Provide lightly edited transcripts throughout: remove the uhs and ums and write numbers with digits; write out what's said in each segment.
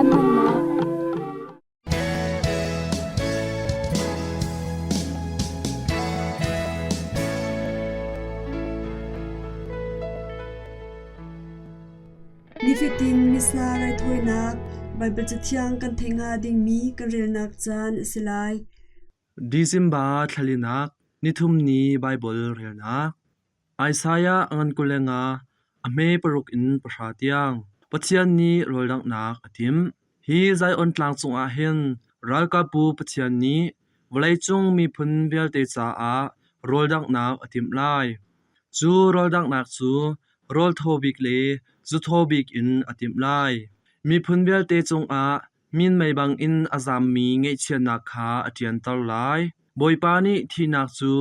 Caan hmannak. Nifatin Missa raithawinak Baibal Cathiang kan theih hnga dingmi kan relnak caan a si lai. December thlalinak nithum ni Baibal relnak Isaiah ngan 25 a hme paruk in pahra tiang Pathian nih rawldanghnak a timh. Hi Zion tlang cungah hin ralkapbu Pathian nih vawleicung miphun vialte caah rawldanghnak a timh lai. Cu rawldanghnak cu rawl thaw bik le zu thaw bik in a timh lai. Miphun vialte cungah Minmei bangin a zammi ngaihchiatnak kha a ṭianter lai. Bawipa nih thihnak cu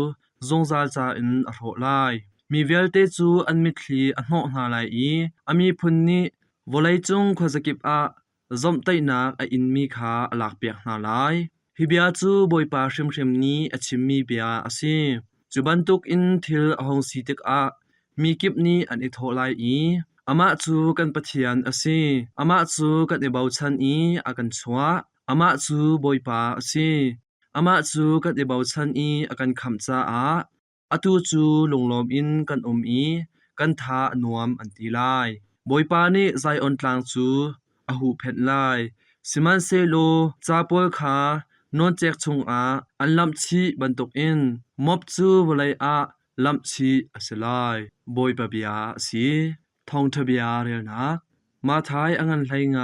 zungzal ca in a hrawh lai. Mi vialte cu an mitthli a hnawh hna lai i a miphun nih vawleicung khuazakip ah zawmhtaihnak a inmi kha a lakpiak hna lai. Hi bia cu Bawipa hrimhrim nih a chimmi bia a si. Cu bantukin thil a hung si tikah Mi kip nih an i thawh lai i, Amah cu kan Pathian a si; amah cu kan i bochan i a kan chuah. Amah cu Bawipa a si; amah cu kan i bochan i a kan khamh caah atu cu lunglawm in kan um i kan tha a nuam, an ti lai. Bawipa nih Zion Tlang cu a huhphenh lai, sihmanhsehlaw ca pawl kha nawncek chungah an lamhchih bantukin mop cu vawlei ah lamhchih a si lai. Bawipa bia a si. Thawngṭha bia relnak. Matthai a ngan 15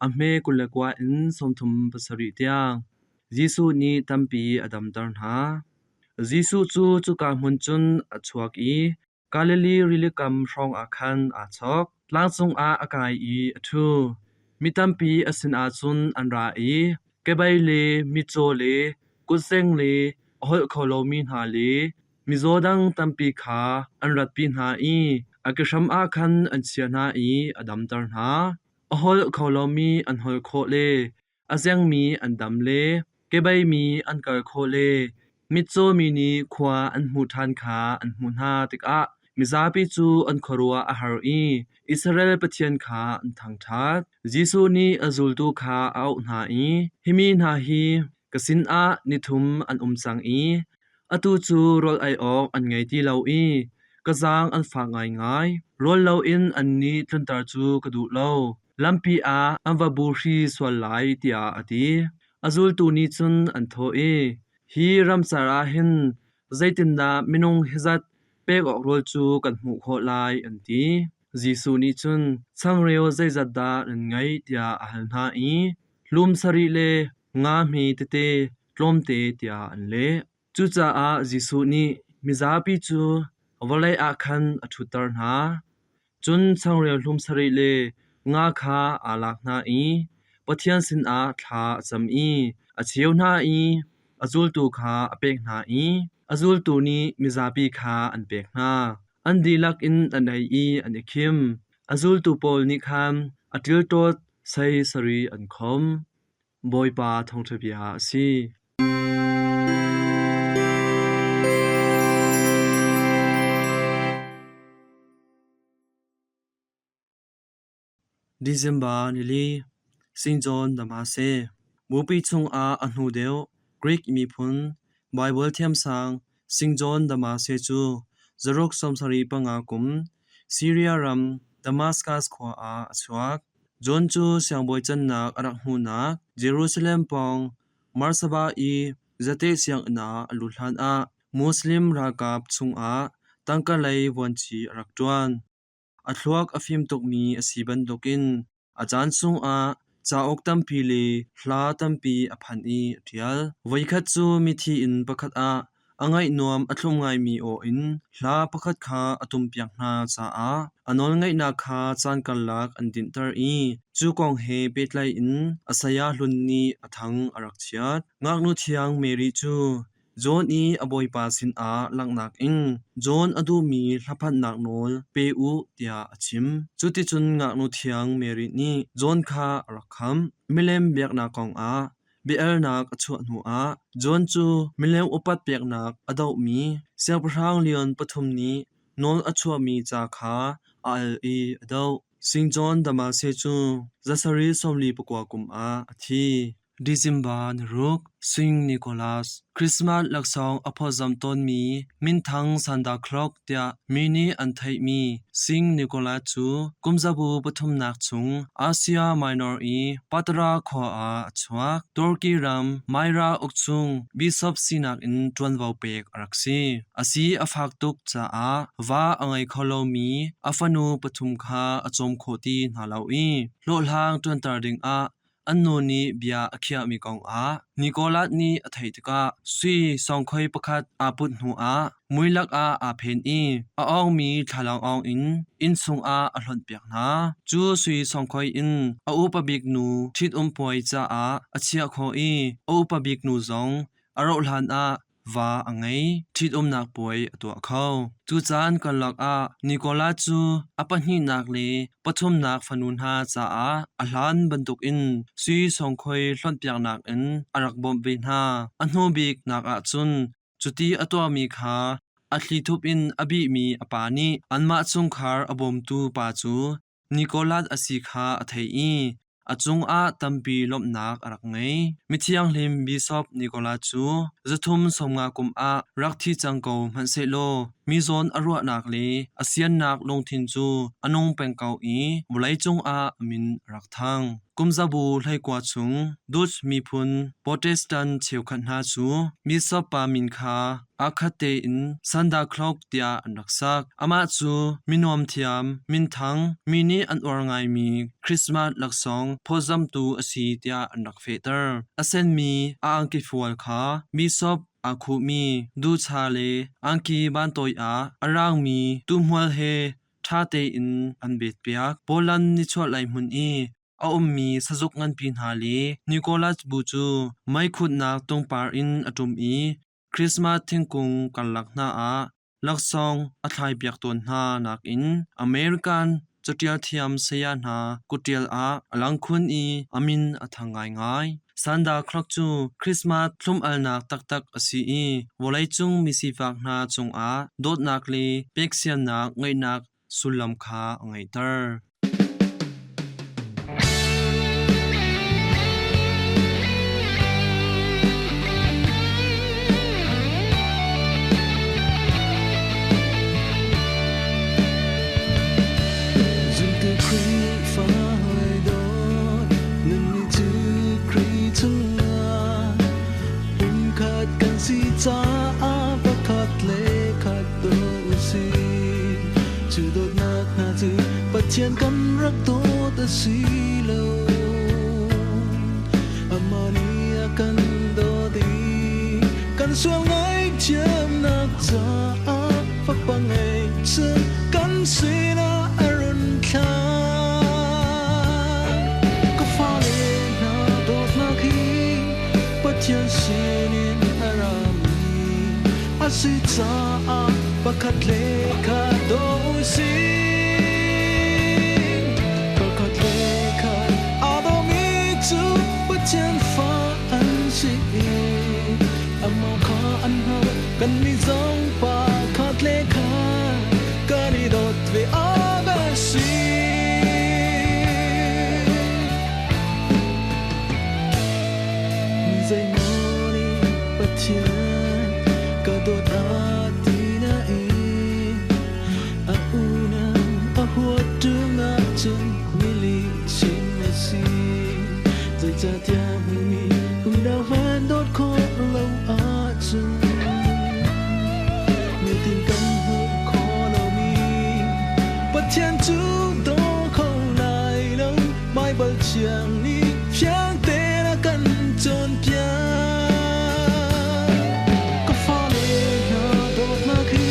a hme 29 in 37 tiang. Jesuh nih tampi a damter hna. Jesuh cu cuka hmun cun a chuak i Galilee rilikam hrawngah khan aa chawk. Tlang cungah a kai i a ṭhu. Mi tampi a sinah cun an ra i kebei le mitcaw le kutzeng le a holh kho lomi hna le Mizaw dang tampi kha an ratpi hna i a kehram ah khan an chiah hna i a damter hna. A holh kho lomi an holh khawh le a zengmi an dam le kebeimi an kal khawh le mitcawmi nih khua an hmuh ṭhan kha an hmuh hna tikah mizapi cu an khuaruah a har i Israel Pathian kha an thangṭhat. Jesuh nih a zultu kha a auh hna i, Hi mi hna hi ka sinah nithum an um cang i Atu cu rawl ei awk an ngei ti lo i ka zaang an fak ngaingai. Rawl loin annih tlunter cu ka duh lo. Lampi ah an va buhri sual lai tiah a ti. A zultu nih cun an thawh i, Hi ramcar ah hin zeitindah minung hi zat pek awk rawl cu kan hmuh khawh lai, an ti. Jesuh nih cun, Changreu zeizat dah nan ngeih? tiah a hal hna i hlum sarih le nga hme tete tlawmte tiah an leh. Cucaah Jesuh nih mizapi cu vawlei ah khan a ṭhutter hna. Cun changreu hlum sarih le nga kha aa lak hna i Pathian sinah thla a cam i a cheu hna i a zultu kha a pek hna i a zultu nih mizapi kha an pek hna. An dihlak in an ei i an i khim. A zultu pawl nih khan a ṭilṭawt sei sarih an khom. Bawipa thawngṭha bia a si. December nili St. John Damase Bupi chungah a hnu deuh Greek miphun Baibal thiamsang St. John Damase cu zaruk 75 kum Syria ram Damascus khua ah a chuak. John cu siangbawi cannak a rak hmuhnak Jerusalem pawng Marsaba i zate sianginn ah a luh hlanah Muslim ralkap chungah tangka lei vuanci a rak ṭuan. A thluak a fim tukmi a si bantukin a caan chungah cauk tampi le hla tampi a phan i a ṭial. Voikhat cu mithi inn pakhat ah a ngaih nuam a thlum ngaimi aw in hla pakhat kha a tumpiak hna caah a nawlngaihnak kha caan karlak an dinhter i cu kong he pehtlai in a saya hlun nih a thang a rak chiat. Ngaknu thiang Mary cu John i a bawipa sinah langhnak in John a duhmi hlaphannak nawl pe u tiah a chim. Cuticun ngaknu thiang Mary nih John kha a rak khamh. Milem biaknak kongah bia-alnak a chuah hnuah John cu milem upat peknak a dohmi Siangpahrang Leon pathum nih nawl a chuahmi ca kha a al i a doh. Sing John Damase cu zasarih 49 kum ah a thi. December ni ruk, Sing Nicholas, Christmas laksawng a phawtzamh tawnmi minthang Santa Claus tiah mi nih an theihmi Sing Nicholas cu kumzabu pathumnak chung Asia Minor i Patara khua ah a chuak. Turkey ram Myra uk chung bishop sinak in ṭuanvo pek a rak si. A si a fak tuk caah va a ngei kho lomi a fanu pathum kha a cawm khawh ti hna lo i hlawhhlang ṭuanter dingah an nu nih bia a khiahmi kongah Nicholas nih a theih tikah sui sawngkhoi pakhat aa put hnuah mui lakah aa phen i a awngmi thlalangawng in inn chungah a hlonhpiak hna. Cu sui sawngkhoi in a upa bik nu ṭhitum puai caah a chiah khawh i a upa bik nu zong a rauhhlan ah va a ngei. Ṭhitumnak puai a tuah kho. Cu caan karlak ah Nicholas cu a pahnihnak le pathumnak fanu hna caah a hlan bantukin sui sawngkhoi hlonhpiaknak in a rak bawmh ve hna. A hnu bik nak ah cun cuti a tuahmi kha a thlithup in a bihmi a pa nih anmah chungkhar a bawmtu pa cu Nicholas a si kha a theih i a cungah tampi lawmhnak a rak ngei. Mithianghlim Bishop Nicholas cu 350 kum ah rak thi cang ko hmanhsehlaw mi zawn a ruahnak le a siannak lungthin cu a nung peng ko i vawleicung ah a min a rak thang. Kumzabu 19 chung Dutch miphun Protestant cheukhat hna cu Bishop pa min kha aa khat tein Santa Claus tiah an rak sak. Amah cu minuam thiam, minthang, mi nih an uar ngaimi Christmas laksawng phawtzamtu a si tiah an rak fehter. A senmi a angki fual kha mi sop aa khuhmi ducha le angki bantawi ah a raangmi tuhmual he ṭha tein an betpiak. Poland nichuahlei hmun i a ummi sazuk nganpi hna le Nicholas bu cu meikhutnak tungpar in a ṭum i Christmas thingkung karlak hna ah laksawng a thlaipiak tawn hna nakin American caṭial thiam saya hna kutṭial ah a lang khun i a min a thang ngaingai. Santa Claus cu Christmas thlum-alnak taktak a si i vawleicung misifak hna cungah dawtnak le peksiannak ngeihnak sullam kha a ngeihter. Zumtu Khrihfa hawi dawt nannih cu Khrih chungah pumkhat kan si caah pakhat le khat daw u sih. Cu dawtnak hna cu Pathian kan rak dawt a si lo. Amah nih a kan dawt i kan sual ngaihthiamnak caah fapa ngeihchun kan sinah a run thlah. Ka fale hna dawtnak hi Pathian sinin a rami a si caah pakhat le khat daw u sih. Pakhat le khat aa dawmi cu Pathian fa an si i amah kha an hngalh. Kannih zong pakhat le khat kan i dawt ve awk a si. Mi zeimaw nih Pathian ka dawt a ti nain a unau a huat ṭung ahcun mi lihchim a si. Zeicahtiah hmuhmi unau hmanh dawt khawh lo ahcun nitin kan hmuh khawh lomi Pathian cu daw kho lai lo. Baibal thiang nih fiang tein a kan cawnpiak. Ka fale hna dawtnak hi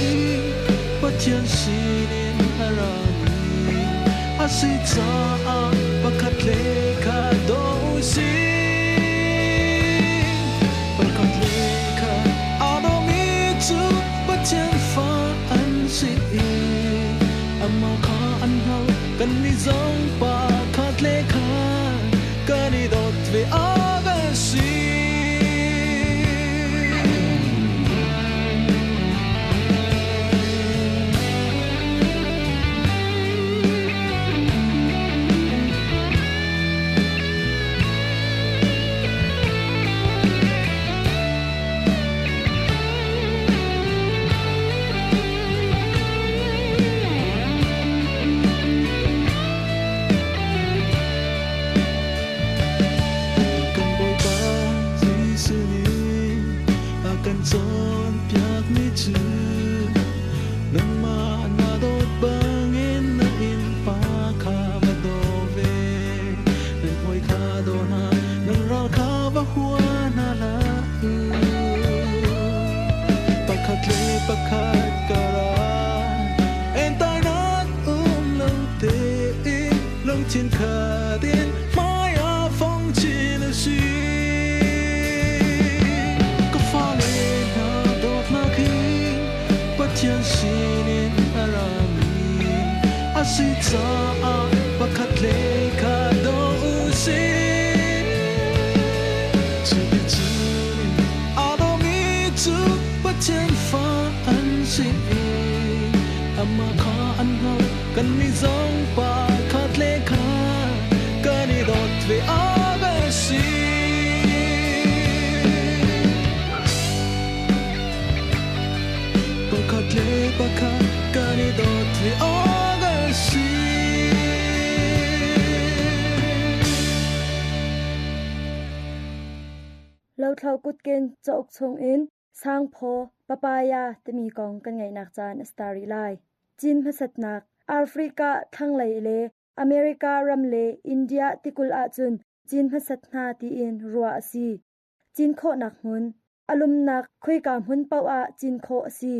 Pathian sinin a rami a si caah pakhat le khat daw u sih. Pakhat le khat aa dawmi cu Pathian fa an si i amah kha an hngalh. Kannih zong pakhat le khat kan i dawt ve awk a si. Lungthin khat in hmai ah fong chin a si. Ka fale hna dawtnak hi Pathian sinin a rami a si caah pakhat le khat daw u sih. Cuticun aa dawmi cu Pathian fa an si i amah kha an hngalh. Kannih zong pa khat le khat kan i dawt ve awk a si. Pakhat le pakhat kan i dawt ve awk a si. Lothlo kutken cauk chungin Sangphaw, papaya timi kong kan ngaihnak caan a si ta rih lai. Cin hmasatnak Africa thlanglei le America ram le India tikulh ahcun cin hmasat hna tiin ruah a si. Cin khawhnak hmun A lumnak khoika hmun paoh ah cin khawh a si.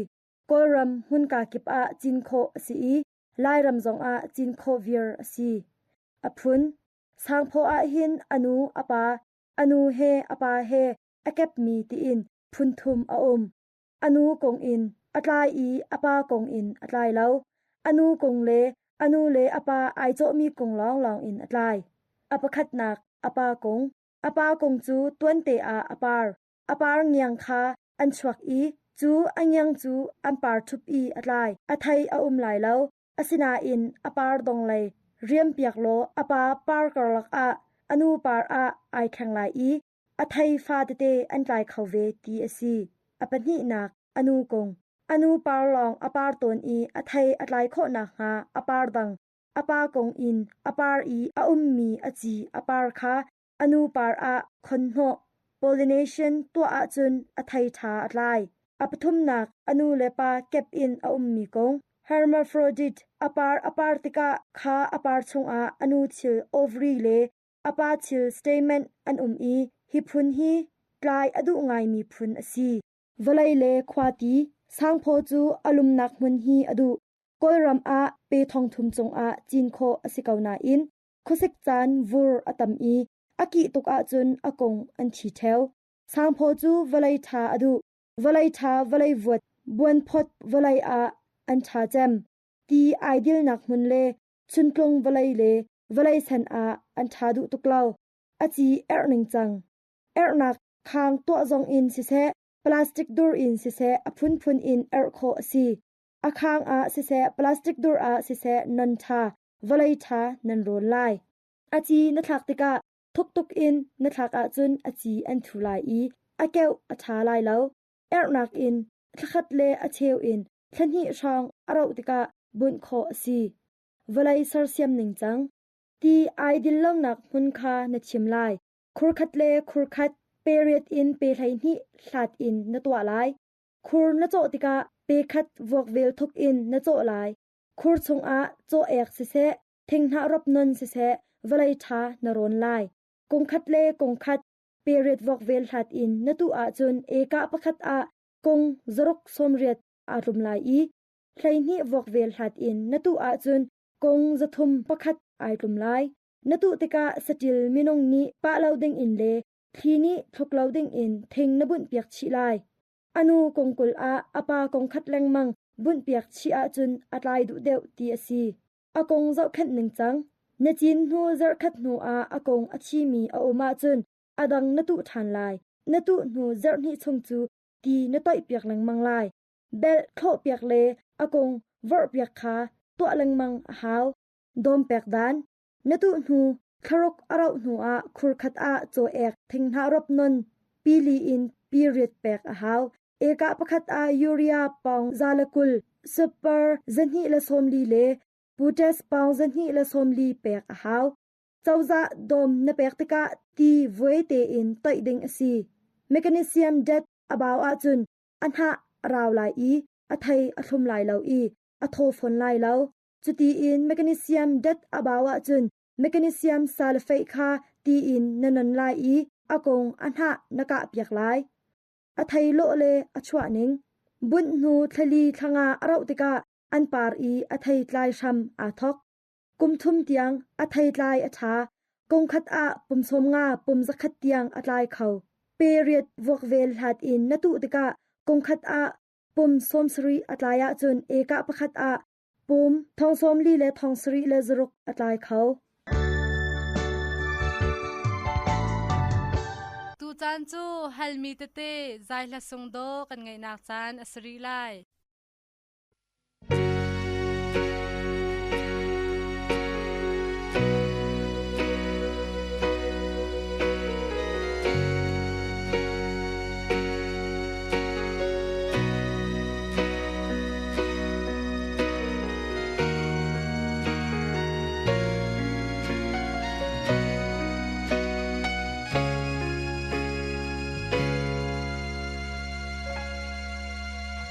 Kawlram hmunka kip ah cin khawh a si i Lairam zongah cin khawh vir a si. A phun Sangphaw ahhin a nu a pa, a nu he a pa he a kepmi tiin phun thum a um. A nu kong in a tlai i a pa kong in a tlai lo. A nu kong le a nu le a pa ai cawhmi kong lawnglawng in a tlai. A pakhatnak a pa kong. A pa kong cu tuante ah a par. A par ngiang kha an chuak i cu a ngiang cu an par ṭhup i a tlai. A thei a um lai lo. Asinain a par donglei riampiak law a pa par karlak ah a nu par ah ai thleng lai i a thei fa tete an tlai kho ve ti a si. A pahnihnak, a nu kung. A nu par lawng a par tawn i a thei a tlai khawh nakhnga a par dang a pa kung in a par i a ummi a ci a par kha a nu par ah khon hnawh pollination tuah ahcun a thei ṭha a tlai. A pathumnak, a nu le pa kep in a ummi kung. Hermaphrodite a par a par tikah kha a par chungah a nu thil ovary le A pa thil statement an um i hi phun hi tlai a duh ngaimi phun a si. Vawlei le khuati sangphaw cu a lumnak hmun hi a duh. Kawlram ah pe thongthum cungah cin khawh a si ko nain khuasik caan vur a tam i a kih tuk ahcun a kung an thi ṭheo. Sangphaw cu vawlei ṭha a duh. Vawlei ṭha vawlei vuat buanphawt vawlei ah an ṭha cem. Ti ai dilnak hmun le chuntlung vawlei le vawlei san ah an ṭha duh tuk lo. A ci erh ningcang. Erhnak khang tuah zong in siseh, plastic dur in siseh a phunphun in erh khawh a si. A khang ah siseh, plastic dur ah siseh non ṭha, vawlei ṭha nan rawn lai. A ci na thlak tikah thuk tuk in na thlak ahcun a ci an thu lai i a keuh a ṭha lai lo. Erhnak in thlakhat le a cheu in thlahnih hrawng a rauh tikah bunh khawh a si. Vawlei sersiam ningcang. Ti ai dil lonak hmun kha na thim lai. Khurkhat le khurkhat period in pe 12 hlat in na tuah lai. Khur na cawh tikah pe khat vuakvel thuk in na cawh lai. Khur chungah caw ek siseh, thinghnah rop non siseh, vawlei ṭha na rawn lai. Kungkhat le kungkhat period vuakvel hlat in na tuh ahcun ekah pakhat ah kung zaruk 80 aa tlum lai i 12 vuakvel hlat in na tuh ahcun kung 301 ai tlum lai. Na tuh tikah saṭil minung nih pah lo dingin le thli nih thluk lo dingin thing na bunhpiak chih lai. A nu kung 20 ah a pa kung khat lengmang bunhpiak chih ahcun a tlai duh deuh ti a si. A kung zohkhenh ningcang. Na cin hnu zarhkhat hnu ah a kung a thimi a um ahcun a dang na tuh ṭhan lai. Na tuh hnu zarhhnih chung cu ti na toihpiak lengmang lai. Belh thlawhpiak le a kung vorhpiak kha tuah lengmang a hau. Dawm pek dan. Na tuh hnu thlaruk a rauh hnu ah khurkhat ah caw ek thinghnah rop non pili in period pek a hau. Ekah pakhat ah urea pawng 120, super 240 le potash pawng 240 pek a hau. Cozah dawm na pek tikah ti vuai tein toih ding a si. Magnesium det a bau ahcun a hnah a rau lai i a thei a thlum lai lo i a thaw fawn lai lo. Cutiin magnesium dat a bau ahcun magnesium sulfate kha ti in na non lai i a kung a hnah na kahpiak lai. A thei lawh le a chuah ning. Bunh hnu thlali thlanga a rauh tikah an par i a thei tlai hram aa thok. Kum thum tiang a theitlai a ṭha. Kum khat ah pum 50 pum 100 tiang a tlai kho. Period vuakvel hlat in na tuh tikah kum khat ah pum 70 a tlai ahcun ekah pakhat ah pum 40 le 76 a tlai kho. Tucaan cu halmi tete zaihla sungdaw kan ngeihnak caan a si rih lai.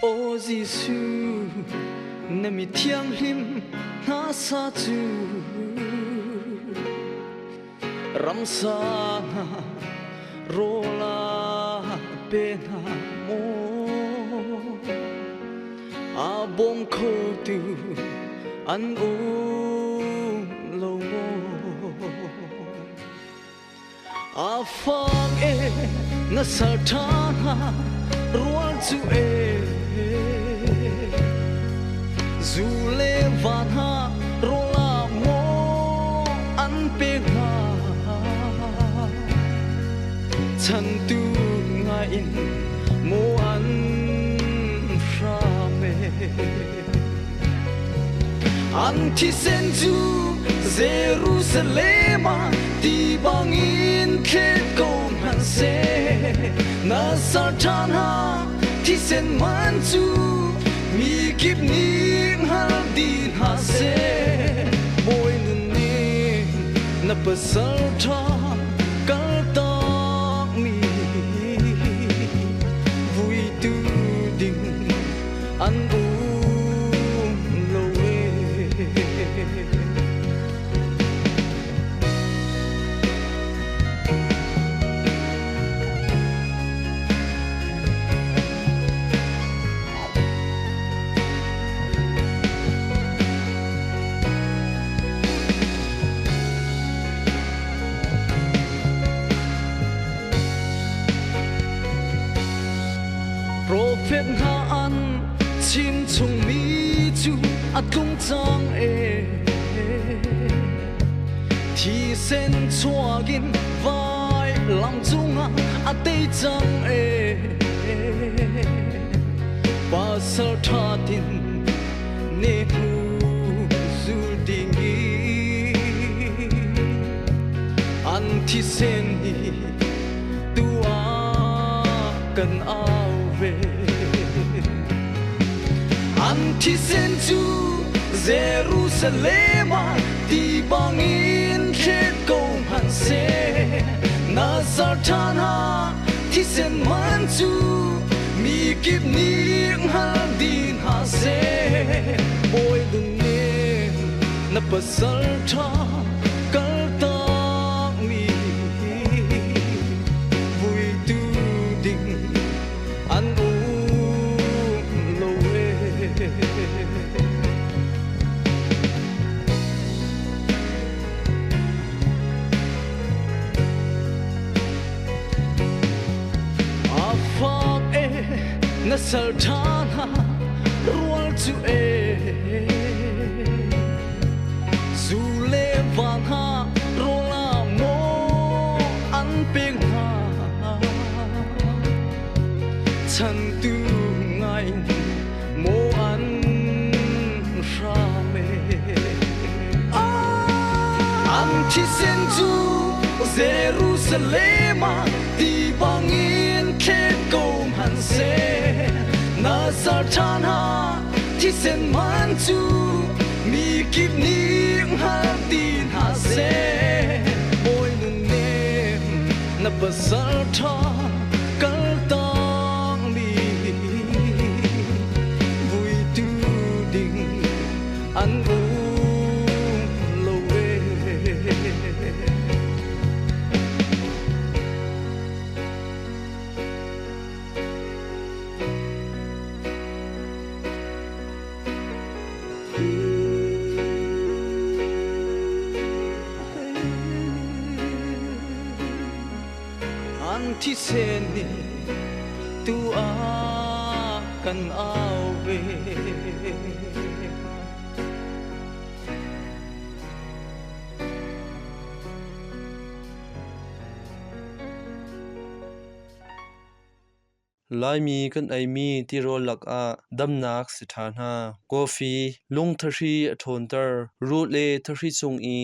Aw Jesuh, na mi thianghlim hna sa cu ramsa hna rawl ah pe hna maw a bawm khotu an um lo maw A fak e na sal ṭha hna rual cu e zu le va hna rawl ah maw an pe hna chantu ngai in maw an hram e An thisen cu Jerusalem ah ti bangin thlet ko hmanhseh na sar ṭhan ha thisen man cu mi kip nih hngal dih hna seh. Bawi nun nih na pasal ṭha kaltakmi vuitu ding an um lo e. Profet hna an chim chungmi cu a tlung cang e. Thisen chuak in vai lam cungah a tei cang e. Pasal ṭha tin ne hnu zul ding i an thisen hi tu ah kan au ve. An thisen cu Jerusalem ah ti bangin thlet ko hmanhseh Nazareth ah thisen man cu mi kip nih hngal dih hna seh. Bawi lungnem na pasal ṭha kaltakmi vuitu ding an um lo e. A fak e na sal ṭha hna rual cu e zu le va hna rawl ah maw an pek hna chantu ngai maw an hram e an thisen cu Jerusalem ah ti bangin thlet ko hmanhseh Nazareth hna thisen man cu mi kip nih hngal ti hna seh. Bawi nunnem na pasal ṭha kaltakmi vuitu ding an um lo e. Thisen nih tu ah kan au ve. Laimi kan eimi tirawl lakah damnak si ṭha hna. Kawfi lungthahri a ṭhawnter, ruh le thahri cung i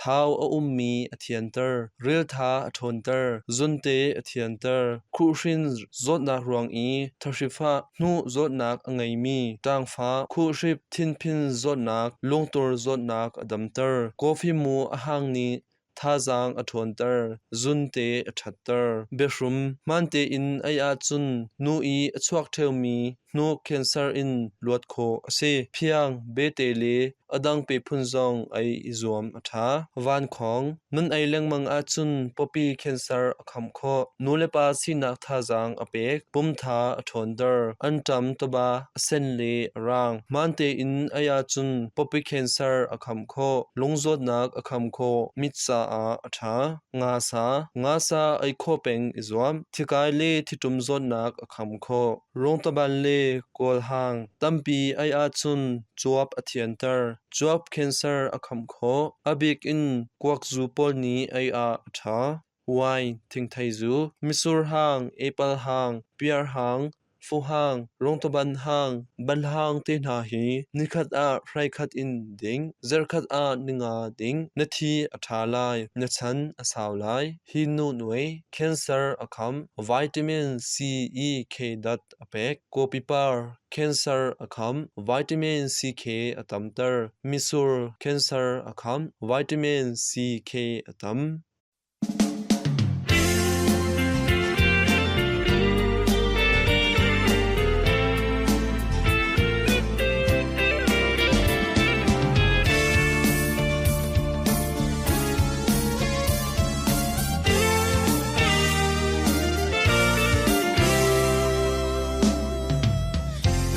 thau a ummi a thianter, riltha a ṭhawnter, zunte a thianter, khuhhrin zawtnak ruang i thahri-fah hnuh zawtnak a ngeimi, ṭangfah, khuhhrip, thinphin zawtnak, lungtur zawtnak a damter. Kawfi mu a hang nih thazaang a ṭhawnter, zunte a ṭhatter. Biahrum hmaan tein ei ahcun nu i a chuak ṭheomi hnuk cancer in luat khawh a si. Phiang, bete le a dang pe phun zong ei i zuam a ṭha. Vankhawng nan ei lengmang ahcun pawpi cancer a khamh khawh. Nulepa sinak thazaang a pek. Pumtha a ṭhawnter. Anṭam taba a sen le a raang. Hmaan tein ei ahcun pawpi cancer a khamh khawh. Lungzawtnak a kham khawh. Mit caah a ṭha. Ngasa ngasa ei khawh peng i zuam. Thikai le thiṭum zawtnak a kham khawh. Rungtaban le kawlhang tampi ei ahcun cuap a thianter. Cuap cancer a kham khawh. A bik in kuakzu pawl nih ei ah a ṭha. Wine, thingthei zu, mitsur hang, apple hang, piar hang, fuhang, rungtaban hang, banhang te hna hi nikhat ah hraikhat in ding, zarkhat ah ninga ding, na thi a ṭha lai, na chan a sau lai. Hi nu nuai, cancer a kham, vitamin C, E, K dat a pek, kawpi par, cancer a kham, vitamin C, K a tamter, mitsur, cancer a kham, vitamin C, K a tam.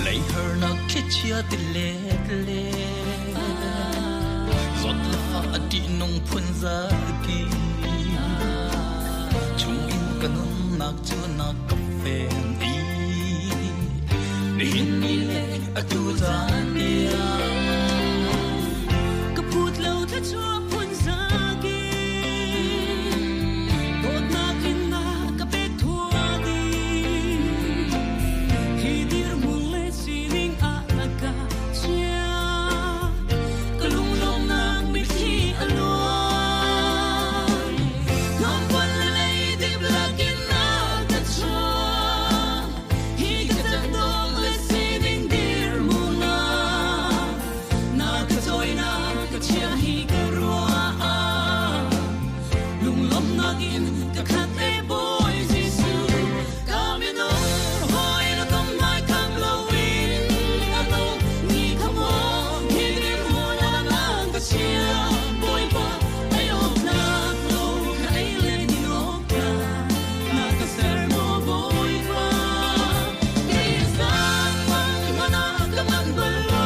Leihernak thlichia ti let le zawt le fah a ṭihnung phun zaki chungin ka nunnak cu na ka fen i nihin ni le atu caan tiang Ka phut lo thluachuah phun zaki dawtnak in na ka pek thua ding hi dirhmun le sining ah na ka chia ka lunglawmnak mitthli a luang hnawmpuan le leidip lakin na ka chuah hi ka cantawk le sining dirhmun ah na ka cawi na ka chia hi ka ruah ah lunglawmhnak in ka khat e Bawi Jesuh ka minung hawi na kam mai kham loin a nung ni kha maw hi dirhmun ah na ka chia Bawipa ei awk tlak lo ka ei le din awk tlak na ka ser maw Bawipa kei zan man hmanh ah ka manh bal lo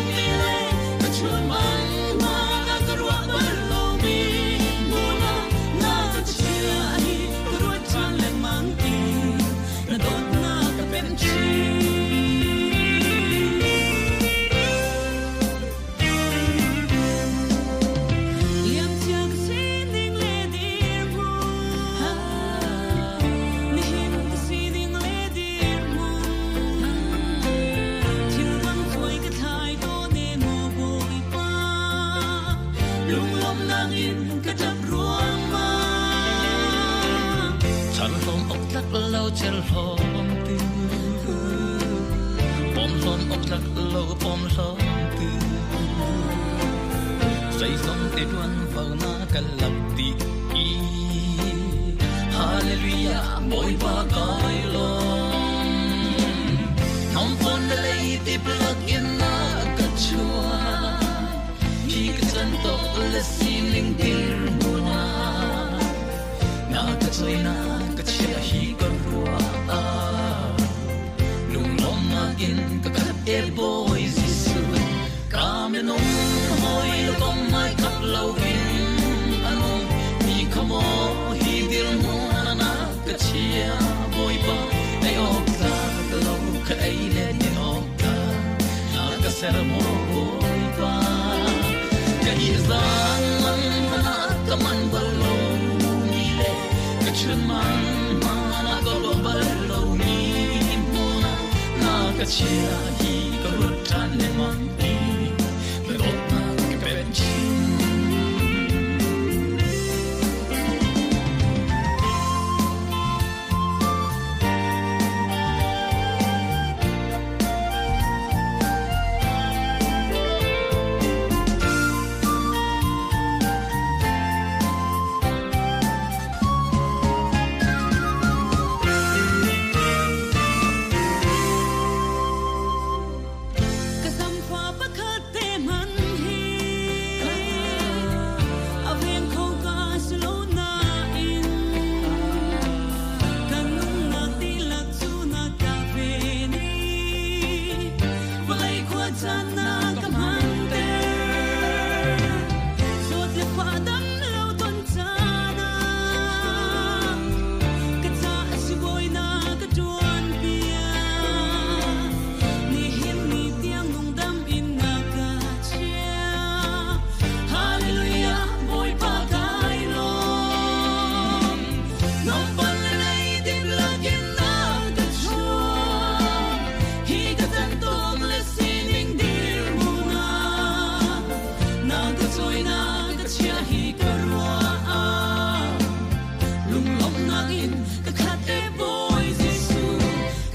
mi le ka chun man hmanh ah ka ruah bal lo mi hmun ah na ka chia hi ka ruat ṭhan lengmang i na dawtnak ka pemh chin. Liamcia ka sining le dirhmun nihin ka sining le dirhmun thil dang khuai ka thlai tawn e maw Bawipa lunglawmhnak in ka ṭap ruangmang Chan hlawm awk tlak lo cer hlawm tu pom hlawm awk tlak lo pom hlawm tu zeizong te tuan vo na kan lak ti i Hallelujah Bawipa kai lawm Hnawm na lei ti plak in na ka chuah hi ka chan tok le sining dirhmun ah na ka choi na ka chia hi ka ruah ah lunglawmnak in ka khat e Bawi Jesuh ka minung hawi le kom mai khap lo in anung mi kha maw hi dirhmun na ka chia ka chia hi ka ruat ṭhan lengmang i na dawtnak ka pen chin. Ka samfa pakhat te hmanh hi a veng kho ka si lo nain kan nunnak dihlak cu na ka ven i vawlei khua caan na ka hmanter. Zawt le fah dam lo ton caan ah ka ca a si bawi na ka ṭuan piak. Nihin ni tiang nungdam in na ka chiah. Hallelujah, Bawipa kai lawm. Nompan le leidip lakin na ka chuah. Hi ka can tawn le sining dirhmun ah na ka cawi na ka chia hi ka ruah ah lunglawmhnak in ka khat e Bawi Jesuh.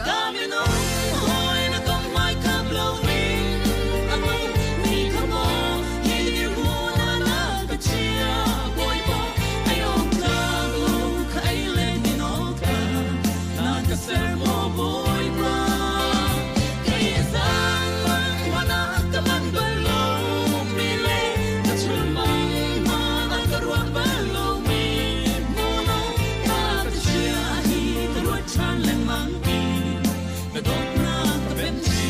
Ka minung hawi na kam hmai khap loin a nung mi kha maw hi dirhmun ah na ka chiah. Bawipa ei awk tlak lo kha ei le din awk tlak na ka ser maw Bawipa. Kei zang mang hmanh ah ka manh bal lo mi le ka chun mang hmanh ah ka ruah bal lo mi hmun ah na ka chia hi ka ruat ṭhan lengmang i na dawtnak ka pen chin.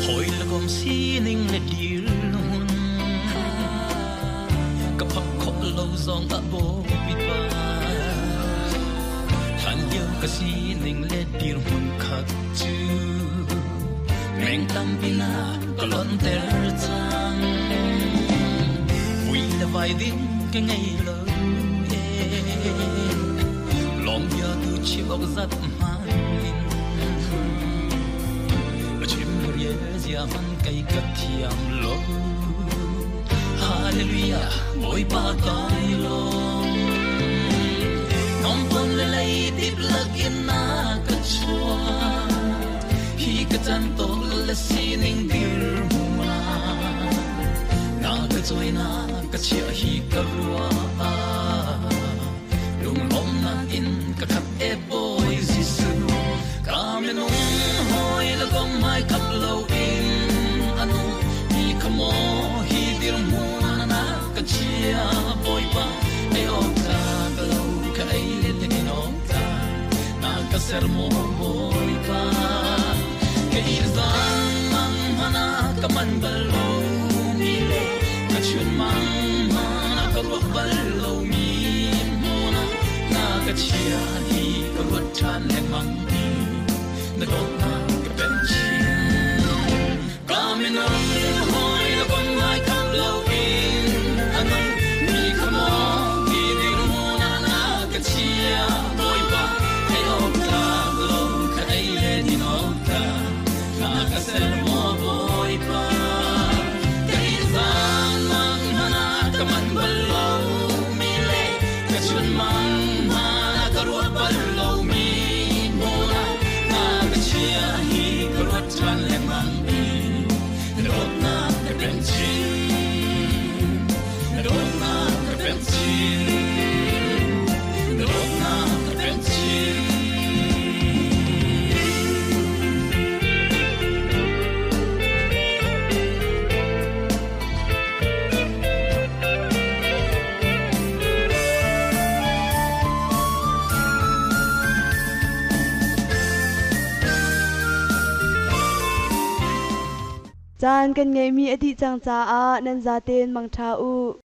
Hawi le kom sining le dirhmun ka phak khawh lo zong ah Bawipa hlan lio ka sining le dirhmun khat cu meng tampi na ka lonter cang. Vui le vai ding ka ngei lo e lawng bia tu chim awk zat hman in chim rial zia man kai ka thiam lo. Hallelujah, Bawipa kai lawm. Nomton le leidip lakin na ka chuah. Hi ka can tawk le sining dirhmun ah na ka cawi na ka chiah hi ka ruah ah lunglawmhnak in ka khat e Bawi Jesuh. Ka minung hawi le kom hmai khap lo in a nung mi kha maw hi dirhmun ah na ka chiah. Bawipa ei awk tlak lo kha ei le din awk tlak na ka ser maw Bawipa. Kei zang mang hmanh ah ka manh bal lo mi le ka chun mang hmanh ah ka ruah bal lo mi hmun ah na ka chia hi ka ruat ṭhan lengmang i na dawtnak ka pen chin. Ka minung hawi le kom ngai kham lo in a nung mi kha maw hi dirhmun ah na ka chia. Bawipa ei awk tlak lo kha ei le din awk tlak na ka ser maw Bawipa. Kei zang mang hmanh ah ka manh bal lo mi le ka chun mang hmanh ah ka ruah bal lo mi hmun ah na ka chia hi ka ruat ṭhan lengmang i na dawtnak ka pen chin. Na dawtnak ka pen chin. Na dawtnak ka pen chin. Caan kan ngeihmi a dih cang caah nan zaten mangṭha u.